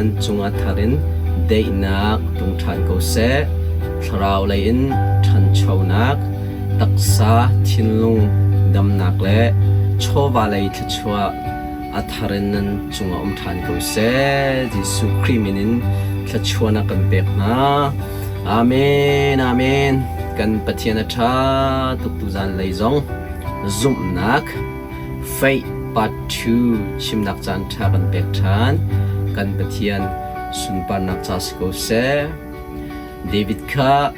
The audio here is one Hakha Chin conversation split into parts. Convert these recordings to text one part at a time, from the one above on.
Nan cungah thar in daihnak tlung ṭhan ko seh. Thlarau lei in ṭhanchonak, taksa thinlung damnak le chawva lei thluachuah a thar in nan cungah um ṭhan ko seh. Jesuh Khrih min in thluachuahnak kan pek hna. Amen. Amen. Kan Pathian a ṭha tuk tuzan lei zong zumhnak Faith Part 2 chimnak caan ṭha kan pek ṭhan. Kan Pathian sunparnak ca si ko seh. David kha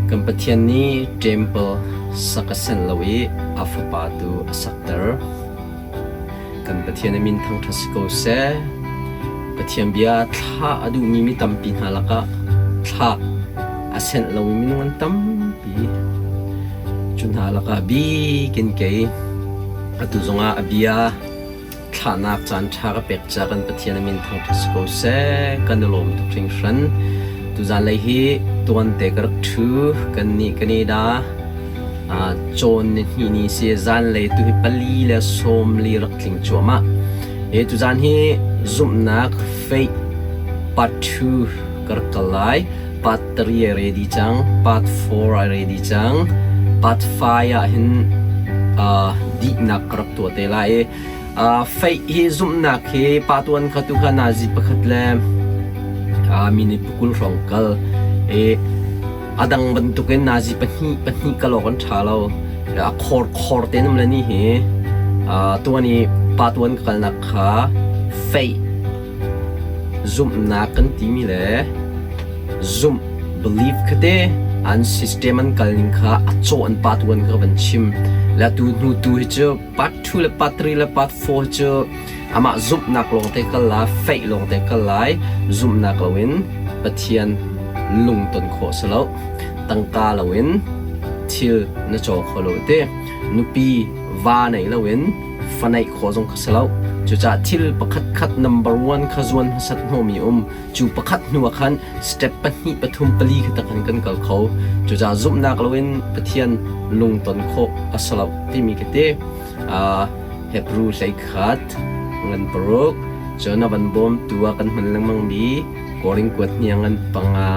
kan Pathian nih temple sak a senh lo i a fapa tu a sakter. Kan Pathian a min thangṭhat si ko seh. Pathian bia thlah a duhmi mi tampi hna lakah thlah a senh lomi minung an tampi. Cu hna lakah bikin kei atu zongah a bia thlahnak caan ṭha ka pek caah kan Pathian a min thangṭhat si ko seh. Kan i lawm tuk hringhran. Tuzan lei hi tuante ka rak ṭhu. Kannih Canada Cawn ni hnih ni si zanlei tu hi pali le sawmli rak tling cuahmah. Hi tuzan hi zumhnak faith part 2 ka rak kal lai. Part 3 ai ready cang, part 4 ai ready cang. Part 5 ah hin uh, dihnak ka rak tuah te lai i uh, faith hi zumhnak hi pa tuan kha tu kha nazi pakhat le uh, minute pakul hrawng kal i A dang bantukin nazi pahnih pahnih kal awk an ṭha lo. A khor khor te nam le ni hi tuan i pa tuan ka kalnak kha faith zumhnak kan timi le zumh belief kha te an system an kal ning kha a cawh an pa tuan kha van chim. Le tu hnu tu hi cu part 2 le part 3 le part 4 cu Amah zumhnak lawngte kal la, faith lawngte kal lai, zumhnak loin Pathian lungton khawh si lo. Tangka loin thil na caw kho lo te. Nupi va nei loin fa neih khawh zong kha si lo. Cucaah thil pakhat khat number one kha zuan hmasat hnawmi um. Cu pakhat hnu ah khan step pahnih pathum pali kha tak khan kan kal kho. Cucaah zumhnak loin Pathian lungton khawh a si lo timi khi te. Uh, Hebrew 11 ngan paruk cun a van bawmtu ah kan hman lengmangmi Korin kuat hniang ngan panga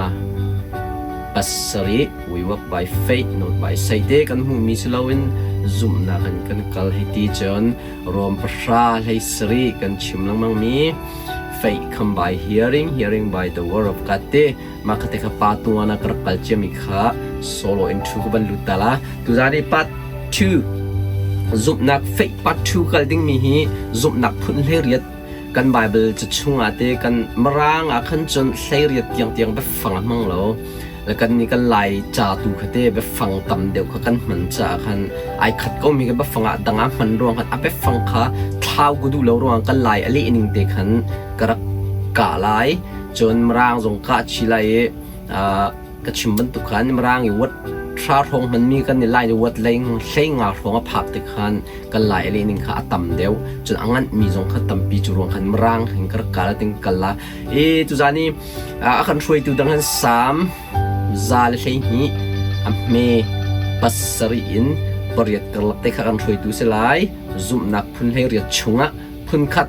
pasarih we walk by faith not by sight te kan hmuhmi si loin zumhnak in kan kal hei ti cun Rom pahra hlei sarih kan chim lengmangmi faith come by hearing hearing by the word of God te mah kha te kha pa tuan ah ka rak kal ciami kha solo in thu ka van lut ta la tuzan i part 2 zumhnak faith part 2 kal dingmi hi zumhnak phun hleiriat kan Bible ca chungah te kan Mirang ah khan cun hleiriat tiangtiang biafang a hmang lo le kan nih kan Lai ca tu kha te biafang tam deuh kha kan hman caah khan ai khat ko mi ka biafang ah dang ah hman ruang khan a biafang kha thlau ku duh lo ruang kan Lai a leh ning te khan ka rak kah lai cun Mirang zong kah chi lai i ka chim bantuk khan Mirang i wat hra hrawng hmanmi kan i lai i wat lei hlei nga hrawng a phak te khan kan lai a leh ning kha a tam deuh cun a nganh mi zong kha tampi cu ruang khan Mirang hin ka rak kal ting kal la e tuzan i a kan hruaitu dang han sam za le hlei hnih a hme pasarih in pariat karlak te kha kan hruaitu si lai zumhnak phun hlei riat chungah phun khat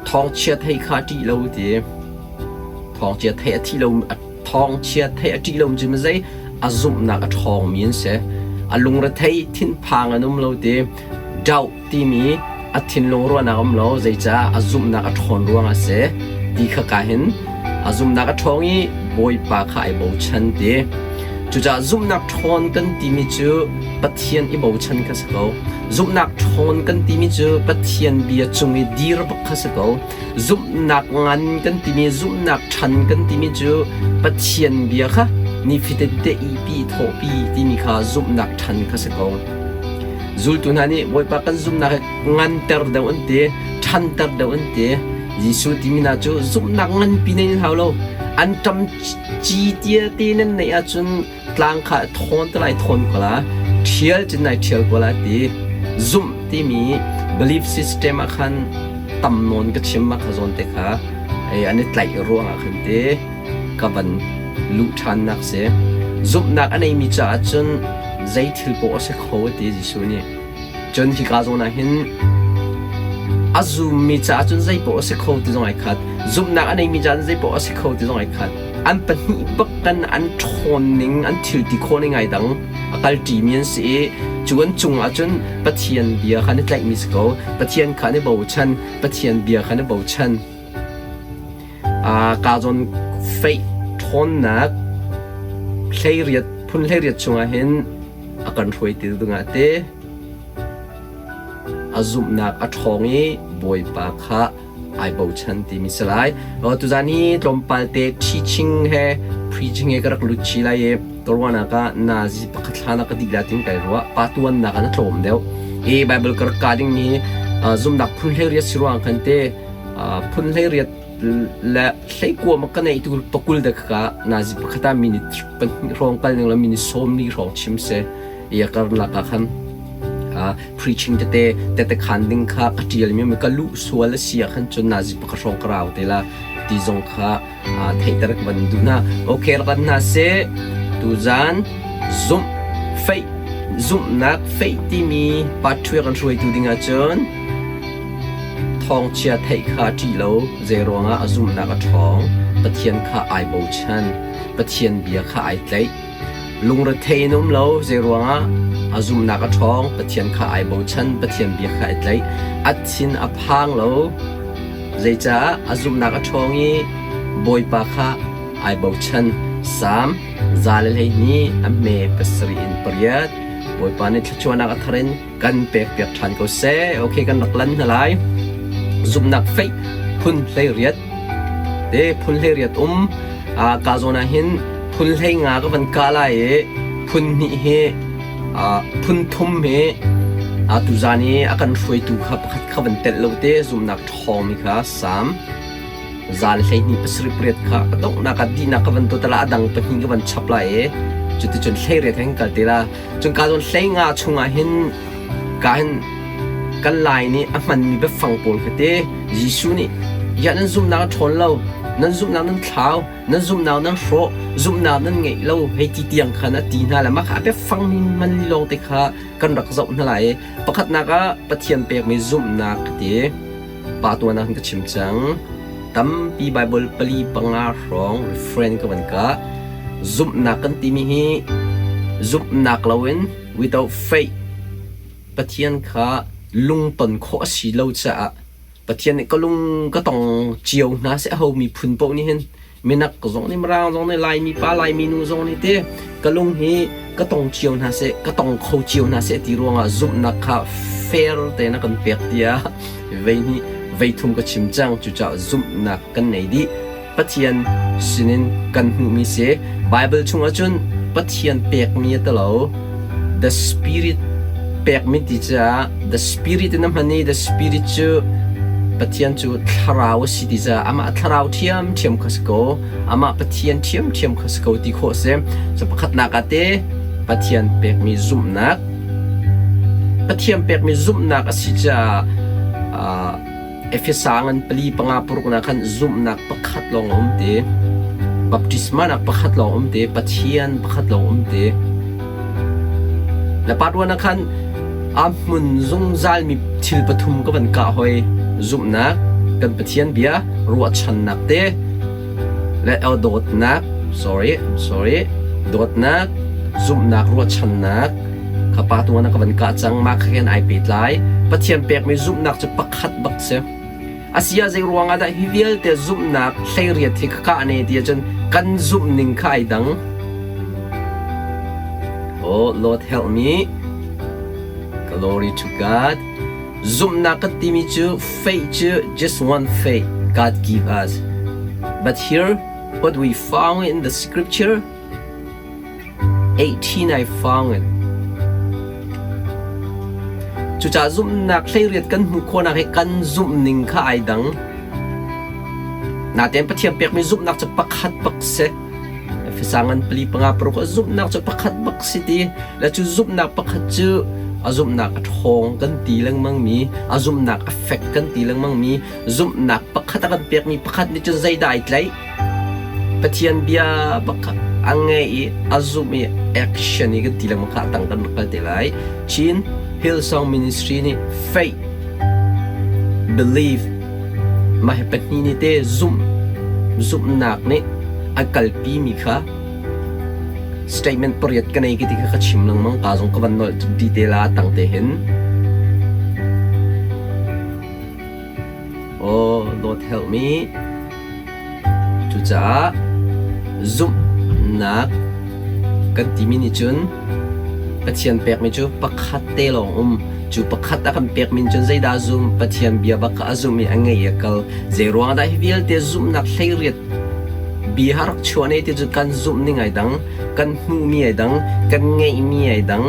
Thawngchia thei kha a ṭih lo ti. Thawngchia thei a thih lo thawngchia thei a ṭih lo cu zei a zumhnak a ṭhawngmi an si. A lungrethei thinphang an um lo ti. Doubt timi a thinlung ruahnak um lo zeicah a zumhnak a ṭhawn ruangah a si ti kha ka hin a zumhnak a ṭhawng i Bawipa kha ai bochan ti. Cucaah zumhnak ṭhawn kan timi cu Pathian i bochan kha si ko. Zumhnak ṭhawn kan timi cu Pathian bia cung i dir bak kha si ko. Zumhnak ngan kan timi, zumhnak ṭhan kan timi cu Pathian bia kha nifitete ipi thawhpi timi kha zumhnak ṭhan kha si ko. Zultu hna nih Bawipa kan zumhnak hi nganter deuh an ti, ṭhanter deuh an ti. Jesuh timi hna cu zumhnak nganpi nei nan hau lo. An ṭam ci tia te nan neih ahcun tlang kha thawn te lai thawn ko la ṭhial cun nai ṭhial ko la ti zumh timi belief system ah khan tam nawn ka chim ma kha zawn te kha an i tlaih ruang ah khan te ka van luh ṭhannak si zumhnak a neimi caah cun zei thil poah a si kho ti Jesuh nih cun hika zawn ah hin A zummi caah cun zeipaoh a si kho ti zong ai khat. Zumhnak a neimi caah cun zeipaoh a si kho ti zong ai khat. An pahnih bak kan an ṭhawn ning, an thil ti khawh ning ai dang. A kalṭimi an si i cu an cung ah cun Pathian bia kha an i tlaihmi si ko. Pathian kha an i bochan. Pathian bia kha an i bochan. Kaa zawn feih ṭhawnnak hleiriat phun 18 chungah hin a kan hruai ti dingah te a zumhnak a ṭhawng i Bawipa kha ai bochan timi si lai. Tuzan hi tlawmpal te teaching he preaching he ka rak lut chih lai i ka ruahnak ah nazi pakhat hlan ah ka dih la tin kai ruah. Pa tuannak ah na tlawm deuh. I Bible ka rak ka dingmi zumhnak phun 18 si ruang khan te phun 18 le hleikua ma ka neih tu pakul de ka nazi pakhat ah minute pahnih hrawng kal ning la minute 40 hrawng chim se ia karlak ah khan preaching tete tete khan ding kha ka ṭial mi ka luh sual a si ah khan cun nazi pakhat hrawng ka rau te la ti zong kha theihter ka van duh hna. Okay, rak hna seh. Tuzan zumh faith zumhnak faith timi part 2 kan hruaitu ding ahcun thawngchia theih kha ṭih lo zei ruangah a zumhnak a ṭhawng Pathian kha ai bochan Pathian bia kha ai tlaih Lungrethei in um lo, zeiruangah a zumhnak a ṭhawng, Pathian kha ai bochan, Pathian bia kha ai tlaih. A thin a phang lo, zeicah a zumhnak a ṭhawng i Bawipa kha ai bochan. Salm 112 a hme 7 in 8 Bawipa nih thluachuahnak a thar in kan pekpiak ṭhan ko seh. Okay, kan rak lan hna lai. Zumhnak faith phun 18 te phun 18 um. Ka zawn ah hin phun 15 ka van kah lai i phun hnih hi phun thum hi tuzan i a kan hruaitu kha pakhat kha van telh lo te zumhnak ṭhawngmi kha Salm 112 8 kha a donghnak ah dihnak ka van tuah la a dang pahnih ka van chap lai i cuticun 18 he kan kal te la. Cun ka zawn 15 chungah hin ka hin kan Lai nih a hmanmi biafang pawl kha te Jesuh nih ya nan zumhnak a ṭhawn lo, nan zumhnak nan thlau, nan zumhnak nan hrawh, zumhnak nan ngeih lo hei ti tiang khan a ti hna le mah kha a biafang man lawng te kha kan rak zoh hna lai i pakhatnak ah Pathian pekmi zumhnak ka ti. Pa tuan ah ka chim cang. Tampi Bible pali panga hrawng refrain ka van kah. Zumhnak kan timi hi zumhnak loin without faith Pathian kha lungton khawh a si lo caah Pathian nih ka lung ka tong cio hna seh ho miphun paoh nih hin minak zong nih mirang zong nih Laimi pa Laimi nu zong nih te ka lung hi ka tong cio hna seh ka tong kho cio hna seh ti ruangah zumhnak kha fair tein a kan pek tiah vei hnih vei thum ka chim cang cucaah zumhnak kan nei dih Pathian sinin kan hmuhmi si. Bible chungah cun Pathian pekmi a ti lo. The Spirit pekmi ti caah The Spirit in a hman i The Spirit cu Pathian cu thlarau a si ti caah amah thlarau ṭhiamṭhiam kha si ko. Amah Pathian ṭhiamṭhiam kha si ko ti khawh a si. Cu pakhatnak ah te Pathian pekmi zumhnak Pathian pekmi zumhnak a si caah Efesa ngan pali panga paruk na khan zumhnak pakhat lawng a um te. Baptisma nak pakhat lawng um te. Pathian pakhat lawng um te. Le part one ah khan a hmun zungzal mi thil pathum ka van kah hoi. Zumhnak, kan Pathian bia, ruahchannak te, le dawtnak, sorry, sorry, dawtnak, zumhnak, ruahchannak, kha pa tu na ka van kah cang mah kha khin ai pehtlai Pathian pekmi zumhnak cu pakhat bak si asia zei ruangah dah hi vialte zumhnak 18 hi ka kah ne ti ahcun kan zumh ning kha ai dang Oh Lord help me glory to God zumhnak kan timi cu faith cu just one faith God give us but here what we found in the scripture 18 ai fang in. Cucaah zumhnak 18 kan hmuh khawhnak hi kan zumhning kha ai dang. Natein Pathian pekmi zumhnak cu pakhat bak si. Efesa ngan pali panga paruk ah zumhnak cu pakhat bak si ti le cu zumhnak pakhat cu a zumhnak a ṭhawng kan ti lengmang mi, a zumhnak a fek kan ti lengmang mi, zumhnak pakhat a kan pekmi pakhat nih cun zeidah ai tlaih? Pathian bia bak a ngei i a zumh i action i kan ti lengmang kha a tang kan rak kal te lai. Chin Hillsong Ministry nih faith. Believe mah hi pahnih nih te zumh zumhnak nih a kalpi mi kha statement pariat ka nei ti kha ka chim lengmang ka zong ka van nolh dih te la tang te hin. Oh, Lord help me. Cucaah zumhnak kan timi nih cun Pathian pekmi cu pakhat te lawng um. Cu pakhat a kan pekmi cun zeidah zum? Pathian bia bak kha a zum i a ngei i a kal. Zeiruang dah hi vialte zumhnak hleiriat bia ha rak chuah ne ti cu kan zumh ning ai dang, kan hmuhmi ai dang, kan ngeihmi ai dang,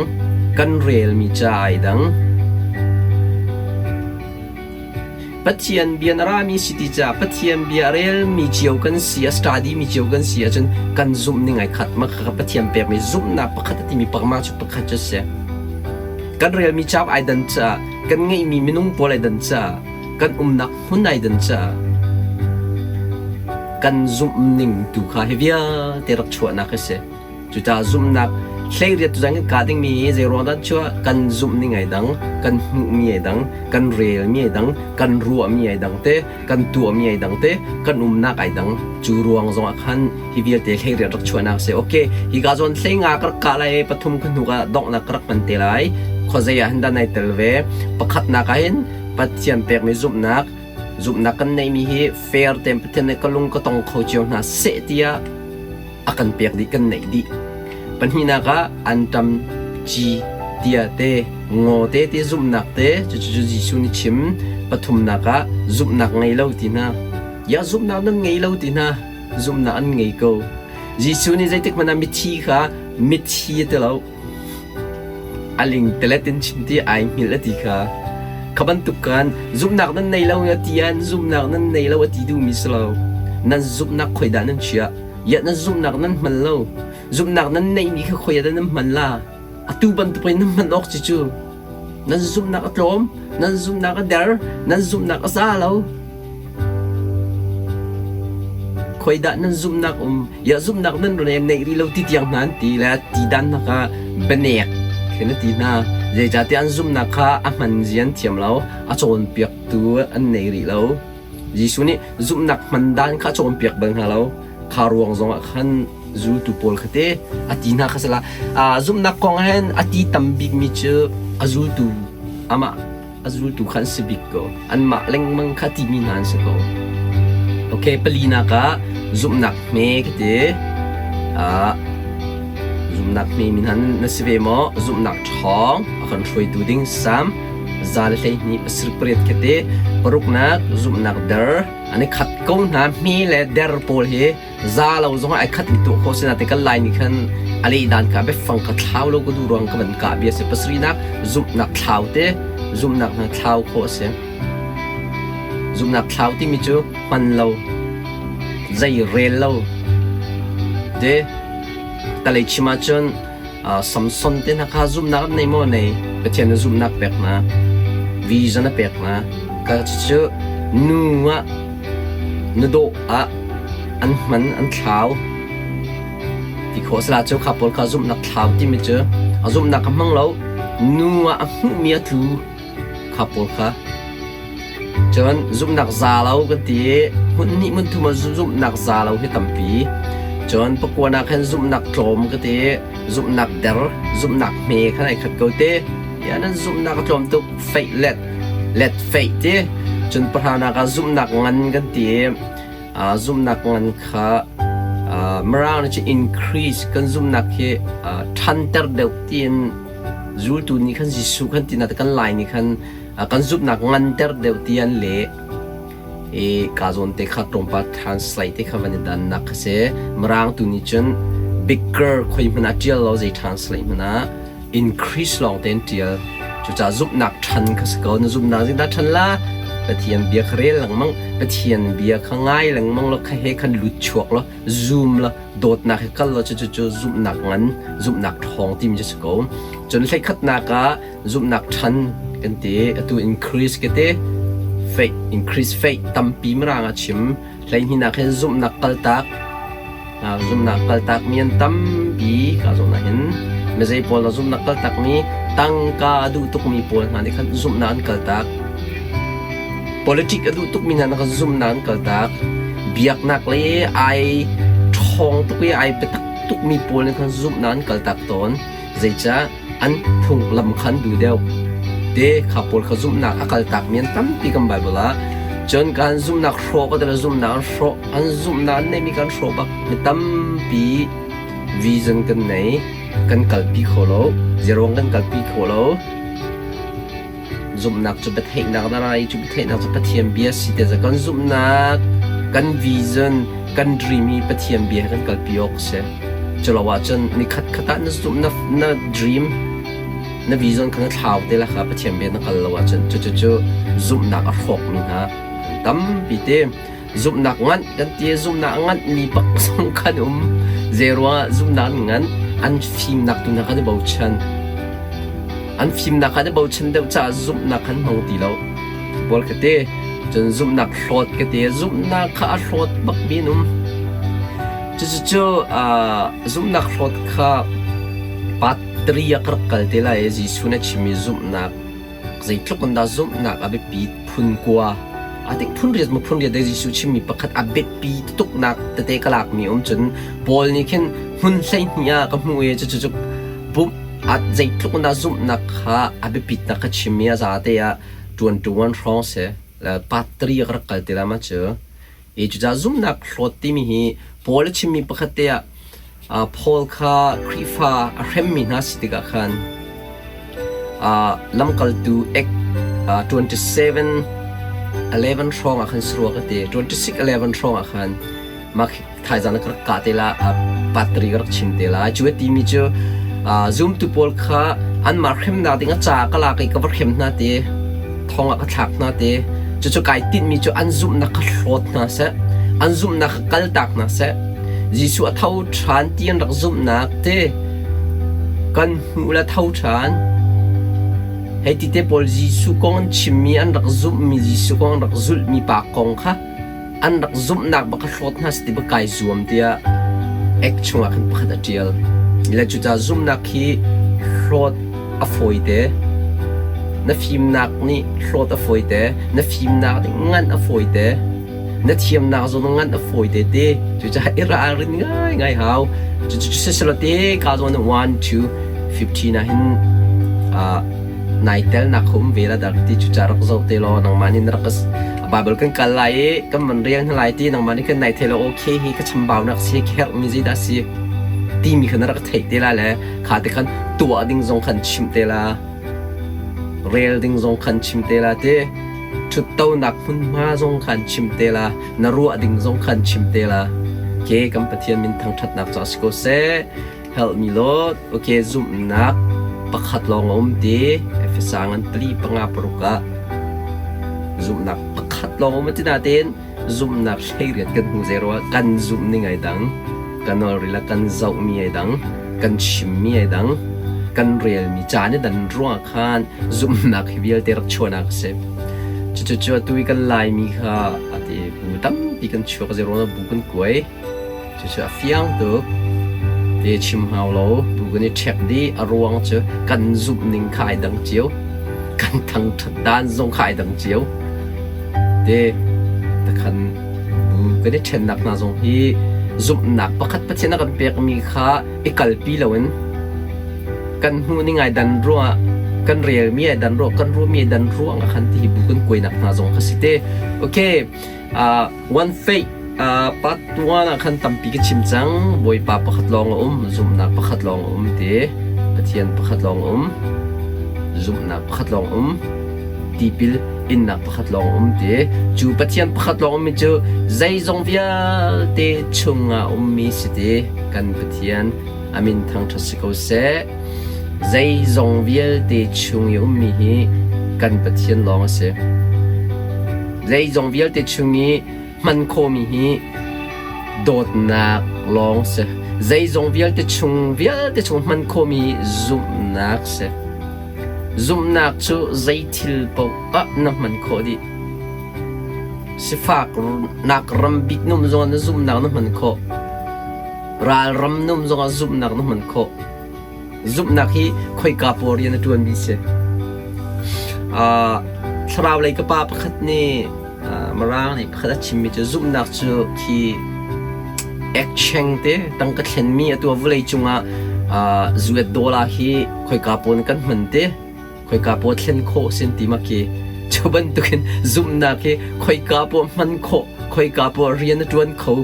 kan relmi ca ai dang. Pathian bia na rami si ti caah Pathian bia a relmi cio kan si, a study mi cio kan si ahcun kan zumh ning ai khat. Mah kha Pathian pekmi zumhnak pakhat a timi pakmah cu pakhat cu a si. Kan relmi cauk ai dan caah, kan ngeihmi minung pawl ai dan caah, kan umnak hmun ai dan caah kan zumh ning tu kha hi vialte rak chuahnak a si. Cucaah zumhnak hleiriat tuzan kan kah dingmi hi zeiruang dah chuah kan zumh ning ai dang, kan hmuhmi ai dang, kan relmi ai dang, kan ruahmi ai dang te, kan tuahmi ai dang te, kan umnak ai dang. Cu ruang zong ah khan hi vialte hleiriat rak chuahnak si. Okay, hi ka zawn hlei nga ka rak kah lai, pathum ka hnuk ah donghnak ka rak hman te lai. Khuazei ah hin dah nai tel ve. Pakhatnak ah hin Pathian pekmi zumhnak, zumhnak kan neihmi hi fair tein Pathian nih ka lung ka tong kho cio hna seh tiah a kan pek dih kan neih dih. Pahnihnak ah anṭam ci tia te ngaw te ti zumhnak te cucu Jesuh nih chim. Pathumnak ah zumhnak ngei lo ti hna. Ya zumhnak nan ngei lo ti hna. Zumhnak an ngei ko. Jesuh nih zeitik hmanh ah mithi kha mithi a ti lo. A lingtelet in chim ti ai hngilh a ti kha. Kha bantuk khan zumhnak nan nei lo ti ah zumhnak nan nei lo a ti duhmi si lo. Nan zumhnak khoi dah nan chiah? Iah nan zumhnak nan hman lo. Zumhnak nan neihmi kha khoi ah dah nan hman la? Atu bantuk in nan hman awk ci cu. Nan zumhnak a tlawm, nan zumhnak a der, nan zumhnak a za lo. Khoidah nan zumhnak um? Ya zumhnak nan rem neih rih lo ti tiang hna an ti le ti dan hna kha bianek khin a ti hna. Zeicahtiah an zumhnak kha a hman zia an thiam lo, a cawnpiaktu an nei rih lo. Jesuh nih zumhnak hman dan kha a cawnpiak bal hna lo. Kha ruang zongah khan zultu pawl kha te a ti hna kha sala. Zumhnak kong hin a ti tam bikmi cu a zultu amah a zultu kha an si bik ko. Anmah lengmang kha timi hna an si ko. Okay, palinak ah zumhnak hme ka ti. Zumhnak hme min han na si ve maw? Zumhnak ṭhawng a kan hruaitu ding Sam 128 ka ti. Paruknak zumhnak der an i khat ko hna hme le der pawl hi Za lo zongah ai khat in tuah khawh si nain kan Lai nih khan a leh dan kha biafang kha thlau lo ka duh ruang ka van kah bia si. Pasarihnak zumhnak thlau te zumhnak hna thlau khawh a si. Zumhnak thlau timi cu hman lo, zei rel lo te talei chim ahcun Samson te hna kha zumhnak an nei maw? Nei. Pathian nih zumhnak pek hna. Vision a pek hna. Ka cucu nu ah na dawh ah an hman an thlau ti khawh sala cu kha pawl kha zumhnak thlau timi cu a zumhnak a hmang lo nu ah a hmuhmi a tlu kha pawl kha Cun zumhnak za lo kan ti i hmun hnih hmun thum ah zumhnak za lo hi tampi. Cun pakua ah khan zumhnak tlawm ka ti i zumhnak der, zumhnak hme khan ai khat ko te. Ya nan zumhnak a tlawm tuk feih let let feih ti. Cun pahranak ah zumhnak ngan kan ti i zumhnak ngan kha Mirang nih cun increase kan zumhnak hi ṭhanter deuh tiin zultu nih khan Jesuh khan ti na kan Lai nih khan kan zumhnak nganter deuh ti an leh i ka zawn te kha tlawmpal translate te kha van i dannak kha si. Mirang tu nih cun bigger khoi hmanh ah ṭial lo zei translate hmanh ah increase lawng tein ṭial. Cucaah zumhnak ṭhan kha si ko. Na zumhnak zeidah ṭhan la? Pathian bia kha rel lengmang, Pathian bia kha ngai lengmang law kha he khan lut chuak law zum law dawtnak he kal law cucu cu zumhnak ngan, zumhnak ṭhawng timi cu si ko. Cun hleikhatnak ah zumhnak ṭhan kan ti atu increase ka ti faith increase faith tampi mirang a chim hleihnih hin zumhnak kaltak zumhnak kaltak mi an tampi ka zumhnak hin mizei pawl na zumhnak kaltak mi tangka a duh tukmi pawl hna nih khan zumhnak an kaltak. Politic a duh tukmi hna kha zumhnak an kaltak. Biaknak lei ai ṭhawng tuk i ai biatak tukmi pawl nih khan zumhnak an kaltak tawn. Zeicah an phunglam kha an duh deuh. Te kha pawl kha zumhnak a kaltakmi an tampi kan Bible ah. Cun kan zumhnak hrawh ka tila zumhnak an hrawh. An zumhnak an neihmi kan hrawh bak. Mi tampi vision kan nei. Kan kalpi kho lo. Zeruang kan kalpi kho lo. Zumhnak cu biatheihnak na ra i cu biatheihnak cu Pathian bia si te kan zumhnak, kan vision, kan dream hi Pathian bia he kan kalpi awk a si. Culo ahcun nikhat khat ah na zumh na, na dream, na vision kha na thlau te la kha Pathian bia na kal lo ahcun cucu zumhnak a hrawkmi hna an tampi te. Zumhnak nganh kan ti zumhnak a nganhmi bak zong kan um. Zeiruangah zumhnak an nganh? An fimnak tu hna kan i bochan. An fimnak kan i bochan deuh caah zumhnak kan hmang ti lo. Paul ka ti. Cun zumhnak hlawt ka ti. Zumhnak kha a hlawt bak mi an um. Cucu zumhnak hlawt kha part 3 ah ka rak kal te lai i Jesuh nih a chimmi zumhnak Zeitluk in dah zumhnak a biapit phun kua a tik phun riat maw phun riat dei Jesuh chimmi pakhat a biapi tuknak tete ka lakmi um cun Paul nih khin hmun 12 ah ka hmuh i cucu pumh a zeitluk in dah zumhnak kha a biapitnak ka chimmi a zate ah ṭuan ṭuan hrawng si part 3 ah ka rak kal te la ma cu. I cucaah zumhnak hlawt timi hi Paul a chimmi pakhat te ah Paul kha Khrihfa a hremmi hna si tikah khan lamkaltu Ek 27 11 hrawng ah khan sarua ka ti 26 11 hrawng ah khan mah thaizang na ka rak kah te la patri ka rak chim te la cu timi cu zumtu pawl kha anmah hremnak ding a ca ka lak i ka va hrem hna te thong ah ka thlak hna te cucu kai tinhmi cu an zumhnak kha hlawt hna seh an zumhnak kha kaltak hna seh Jesuh a tho ṭhan ti an rak zumhnak te kan hmuh le tho ṭhan hei ti te pawl Jesuh kong an chimmi an rak zumhmi Jesuh kong an rak zulhmi pa kong kha an rak zumhnak bak ka hlawt hna si ti bak kai zuam tiah ek chungah khan pakhat a ṭial. Le cucaah zumhnak hi hlawt a fawi te. Na fimnak nih hlawt a fawi te. Na fimnak nih nganh a fawi te. Na thiamnak zong nganh a fawi te te. Cucaah i ralrin ngaingai hau. Cucu siselaw te ka zawn 1 2 15 ah hin nai telnak kha um ve la dak ti cucaah rak zoh te law nangmah nih na rak Bible kan kal lai i kan van rel hna lai ti nangmah nih kan nai thei lo okay hi ka chambaunak si ka herhmi zeidah si timi kha na rak theih te la le kha te khan tuah ding zong khan chim te la rel ding zong khan chim te la ti ṭhuttonak hmunhma zong khan chim te la na ruah ding zong khan chim te la ke kan Pathian min thangṭhatnak ca si ko seh. Help me Lord. Okay, zumhnak pakhat lawng a um ti. Efesa ngan pali panga paruk ah zumhnak pakhat lawng um ti nain zumhnak hleiriat kan hmu zei ruah kan zumh ning ai dang kan rila kan zoh mi ai dang kan chim mi ai dang kan rel mi ca nih dan ruang khan zumhnak hi vialte rak chuahnak a si. Cucu atu i kan Laimi kha ati bu tampi kan chuak zei ruang bu kan kuai. Cucu a fiang tuk. Ti chim hau lo, bu kan i ṭhek dih. A ruang cu kan zumh ning kha ai dang cio. Kan thangṭhat dan zong kha ai dang cio. Te takhan bu kan i ṭhennak hna zong hi zumhnak pakhat Pathian a kan pekmi kha i kalpi loin kan hmuh ning ai dan ruangah kan relmi ai dan ruang kan ruahmi ai dan ruang ah khan ti hi bu kan kuainak hna zong kha si te. Okay, One faith part 1 ah khan tampi ka chim cang. Bawipa pakhat lawng a um, zumhnak pakhat lawng a um ti. Pathian pakhat lawng a um, zumhnak pakhat lawng a um, tipil innak pakhat lawng a um ti. Cu Pathian pakhat lawng ummi cu zeizong vialte chungah ummi si ti. Kan Pathian a min thangṭhat si ko seh. Zeizong vialte chung i ummi hi kan Pathian lawng a si. Zeizong vialte chung i hman khawhmi hi dawtnak lawng si. Zeizong vialte chung vialte chung hman khawhmi hi zumhnak si. Zumhnak cu zei thil paoh ah na hman khawh dih. Sifak nak ram bik num zongah na zumhnak na hman khawh. Ralram num zongah zumhnak na hman khawh. Zumhnak hi khoika pawl rian a ṭuanmi si. Thlarau lei ka pa pakhat nih Mirang nih pakhat a chimmi cu zumhnak cu khi ekcheng te tangka thlenmi atu ah vawlei cungah US dollar hi khoika pawn kan hman te khoika paw thlen khawh sin ti ma khi cu bantukin zumhnak hi khoika paw hman khawh khoika paw rian a ṭuan kho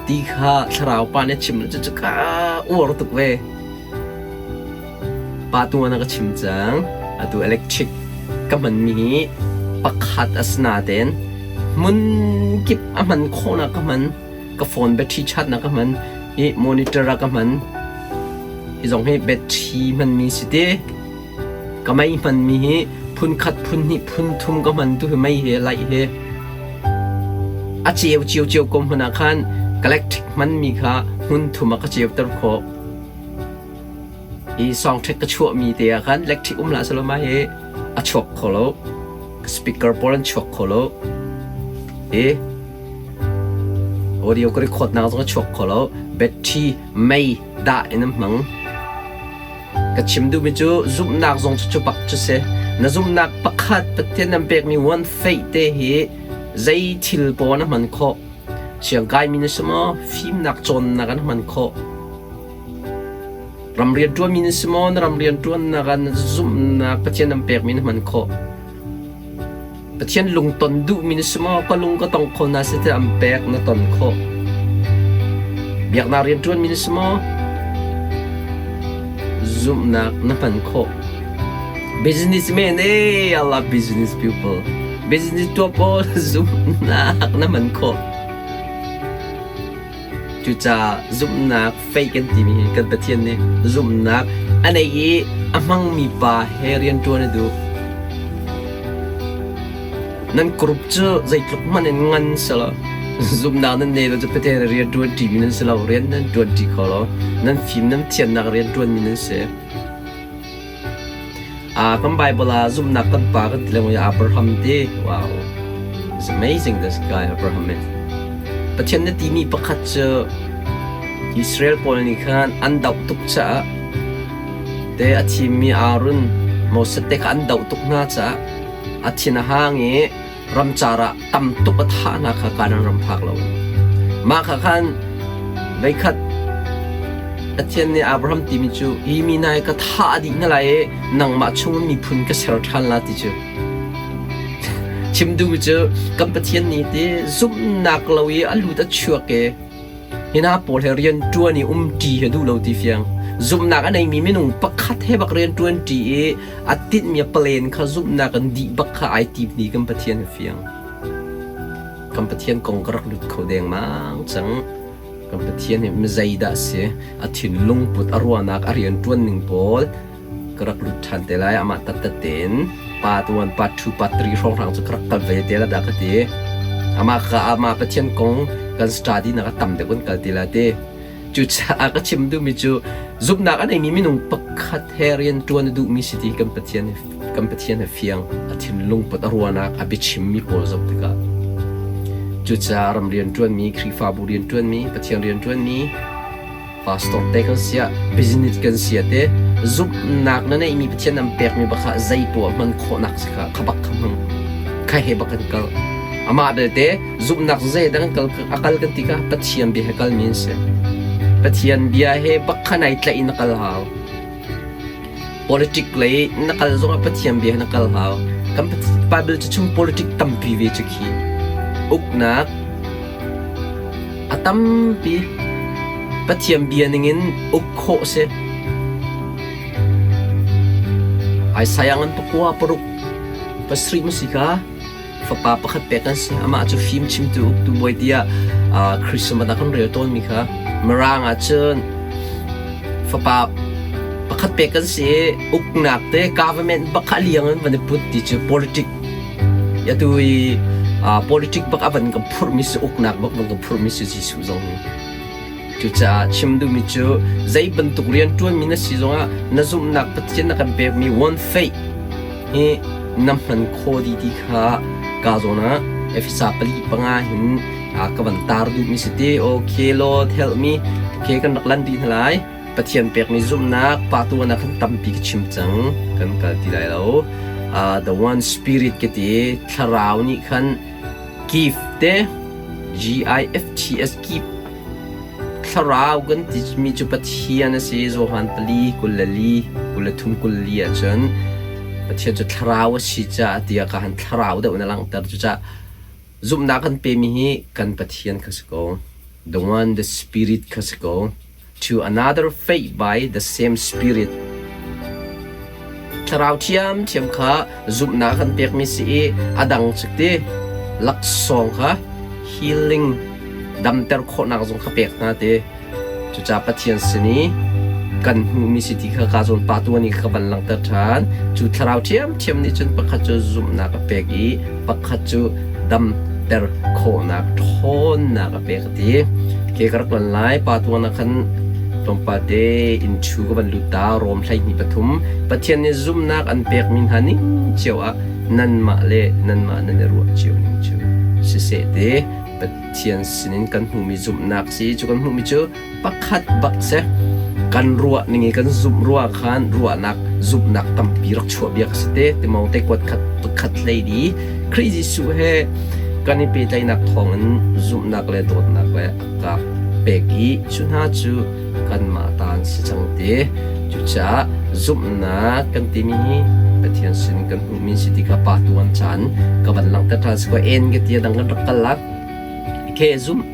ti kha thlarau pa nih a chim cu cu ka uar tuk ve. Pa tu na ka chim cang. Atu electric ka hmanmi hi pakhat a si natein hmun kip a hman khawhnak ka hman. Ka phone battery charge nak ka hman. Hi monitor ah ka hman. Hi zong hi battery hmanmi si ti. Ka mei hmanmi hi phun khat, phun hnih, phun thum ka hman tu hi mei he light he a ceu cio cio ko hmun ah khan electric hmanmi kha hmun thum ah ka ceuter khawh. Hi sawngṭhek ka chuahmi te ah khan electric um hlah selaw mah hi a chuak kho lo. Speaker pawl an chuak kho lo. Hi audio ka record nak zong a chuak kho lo. Battery mei dah in an hmang. Ka chim duhmi cu zumhnak zong cu cu bak cu si. Na zumhnak pakhat Pathian nan pekmi one faith te hi zei thil paoh na hman khawh. Siangkaimi na si maw? Fimnak cawnnak an hman khawh. Ram rianṭuanmi na si maw? Na ram rianṭuannak ah na zumhnak Pathian an pekmi na hman khawh. Pathian lungton duhmi na si maw? Ka lung ka tong kho na si tiah an pek na ton khawh. Biaknak rianṭuanmi na si maw? Zumhnak na hman khawh. Businessman eh, I love business people. Business tuah pawl zumhnak na hman khawh. Cucaah zumhnak faith kan timi hi kan Pathian nih zumhnak a nei i a hmangmi pa he rianṭuan a duh. Nan group cu zeitluk hmanh in ngan selaw zumhnak nan nei lo cu Pathian he rian ṭuanṭimi nan si lo, rian nan ṭuanṭi kho lo, nan fim nan thiannak rian ṭuanmi nan si. Kan Bible ah zumhnak kan pa kan ti lengmang i Abraham ti. Wow. It's amazing this guy Abraham is. Pathian na timi pakhat cu Israel pawl nih khan an doh tuk caah te a thimmi Aaron Moses te kha an doh tuk hna caah a thin a hang i ramcar ah tam tuk a thah hna kha Kanaan ram phak lo. Mah kha khan veikhat Pathian nih Abraham timi cu hi mi hna hi ka thah dih hna lai i nangmah chung miphun ka ser ṭhan la ti cu. Chim duhmi cu kan Pathian nih ti zumhnak lo i a lut a chuak i Hi hna pawl he rianṭuan i umṭi hi duh lo ti fiang. Zumhnak a neimi minung pakhat he bak rianṭuanṭi i a tinhmi a plan kha zumhnak in dih bak kha ai tim ni kan Pathian hi fiang. Kan Pathian kong ka rak lut kho dengmang cang. Kan Pathian hi mizeidah a si, a thinlung put, a ruahnak, a rianṭuan ning pawl ka rak lut ṭhan te lai amah tattat tein part 1 part 2 part 3 hrawnghrang cu ka rak kal ve te la dah ka ti amah ka amah Pathian kong kan study nak a tam deuh kan kal ti la ti cucaah ka chim duhmi cu zumhnak a neimi minung pakhat he rian ṭuan a duhmi si ti kan Pathian kan Pathian he fiang a thinlung put a ruahnak a biachimmi pawl zoh tikah cucaah ram rian ṭuanmi Khrihfabu rian ṭuanmi Pathian rian ṭuanmi Pastor te kan siah business kan sia te zumhnak na neihmi Pathian an pekmi bak kha zei poah hman khawhnak si kha kha bak kha hmang kha he bak kan kal amah belte zumhnak zei dang kal a kal kan ti ka Pathian bia he kalmi an si Pathian bia he bak kha nai tlaih na kal hau Politic lei na kal zongah Pathian bia na kal hau. Kan Bible cu chung politic tampi ve cu khi. Uknak a tampi. Pathian bia ningin uk khawh si. Isaiah ngan pakua paruk pasarih ma si ka fapa pakhat pek an si. Amah cu fim chimtu uktu bawi tiah Christmas ah kan rel tawnmi kha Mirang ah cun fapa pakhat pek kan si i uknak te government bak kha liang in van i put ti cu politic atu i politic bak a van kan phurhmi si uknak bak van kan phurhmi si Jesuh zong hi. Cucaah chim duhmi cu zei bantuk rian ṭuanmi na si zongah na zumhnak Pathian na kan pekmi one faith hi na hman khawh dih ti kha ka zawn ah Efesa pali panga hin ka van tar duhmi si ti. Okay Lord help me. Okay kan rak lan dih hna lai. Pathian pekmi zumhnak pa tu ah khan tampi ka chim cang kan kal ti lai lo. The one spirit ka ti thlarau nih khan. Gift te G-I-F-T-S gift thlarau kan timi cu Pathian a si. Johan pali 24 23 24 ahcun Pathian cu thlarau a si caah tiah ka han thlarau deuh na langhter. Cucaah zumhnak kan pemi hi kan Pathian kha si ko. The one, the spirit kha si ko. To another faith by the same spirit. Thlarau ṭhiamṭhiam kha zumhnak kan pekmi si i a dang cu ti laksawng kha healing damter khawhnak zong kha pek hna ti. Cucaah Pathian sin i kan hmuhmi si ti kha ka zawn pa tuan i ka van langhter ṭhan. Cu thlarau ṭhiamṭhiam nih cun pakhat cu zumhnak a pek i pakhat cu damter khawhnak ṭhawnnak a pek a ti. Ke ka rak lan lai pa tuan ah khan tlawmpal te inn chu ka van lut ta Rom 12 3 Pathian nih zumhnak an pekmi hna ning cio ah nanmah le nanmah nan i ruah cio ning cu siseh te Pathian sinin kan hmuhmi zumhnak si cu kan hmuhmi cu pakhat bak si. Kan ruah ning i kan zumh ruah khan ruahnak zumhnak tampi rak chuah bia si te Timote kuat khat khat hlei di Khrih Jesuh he kan i pehtlaihnak thawngin zumhnak le dawtnak le a ka pek i cu hna cu kanmah ta an si cang te. Cucaah zumhnak kan timi hi Pathian sin kan hmuhmi si ti kha pa tuan caan ka van langhter ṭhan si ko en ka ti dang kan rak kal la. Ke zumh.